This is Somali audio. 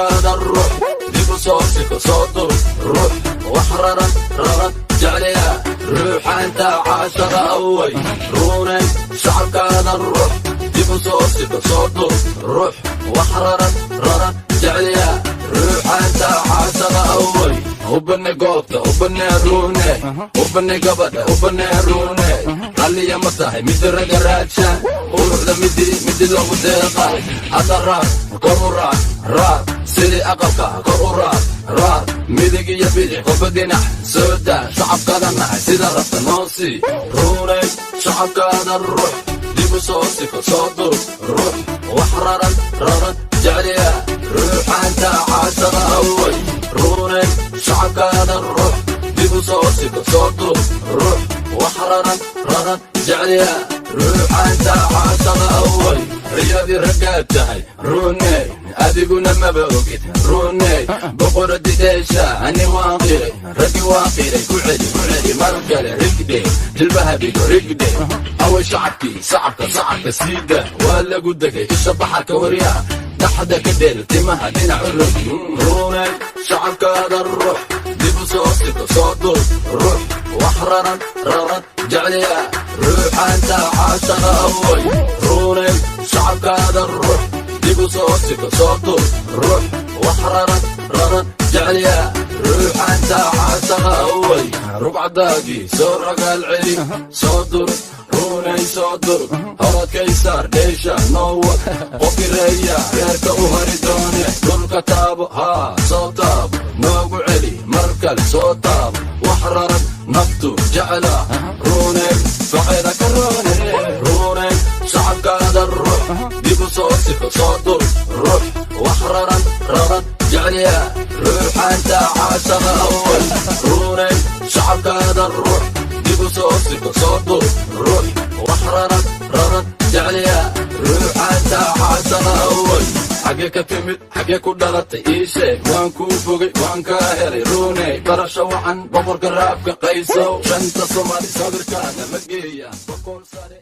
Shacabkaada ruux, dib u soo siko, soo dur, ruux wax raran raran jecliya, ruuxaanta caashaqa away. Ruunay, shacabkaada ruux, dib u soo siko, soo dur, ruux wax raran raran jecliya, ruuxaanta caashaqa away. Ubane goobta, ubane ruune, ubane gabadha, ubane ruune. Ralliya ma tahay midi raga raadshaan, quruxda midi midi loogu deeqay. Hadda raar, kor u raar, raar sidii aqalka kor u raar, raar midig iyo bidix, qofba dhinac soo daa. Shacabkaada nahay, sida rabta noo sii. Ruunay, shacabkaada ruux, dib u soo siko, soo dur, ruux wax raran raran jecliya, ruuxaanta caashaqa away. Ruunay, shacabkaada ruux, dib u soo siko, soo dur, ruux wax raran raran jecliya, ruuxaanta caashaqa away. Riyadii raggaad tahay, ruuney, adiguna maba ogid. Ruuney, boqoradi dheesha, ani waan qiray, raggi waan qiray. Ku celi, ku celi mar kale, rigdhe jilbaha dhigo, rigdhe. Away shacabkii? Sacabka, sacabka siida, waa lagu degay isha baxarka. Waryaa, dhaxda ka dheel, timaha dhinac u rog. Ruuney, shacabkaada ruux, dib u soo siko, soo dur, ruux wax raran raran jecliya, ruuxaanta caashaqa away. Ruuney, shacabkaada ruux, dib u soo siko, soo dur, ruux wax raran raran jecliya, ruuxaanta caashaqa away. Rugcadaagii soo ragaal celi, soo dur, ruunay, soo dur, horadkaysaar dheesha noowad. Qofireeya reerka u hari doone, dhulka taabo, haa, soo taabo, noogu celi mar kale, soo taabo. Wax raran naftu jecla, ruunay, faceeda ka roone. Ruunay, shacabkaada ruux, dib u soo siko, soo dur, ruux wax raran raran jecliya, ruuxaanta caashaqa awal. Ruunay, shacabkaada ruux, dib u soo siko, soo dur, ruux wax raran raran jecliya, ruuxaanta caashaqa awal. Xagee ka timid? Xagee ku dhalatay? Ii sheeg, waan kuu fogay, waan kaa helay. Ruuney, barasho wacan, boqorka raabka Qaysow. Shanta Soomaali sawirkaada ma geeyaan boqol sare.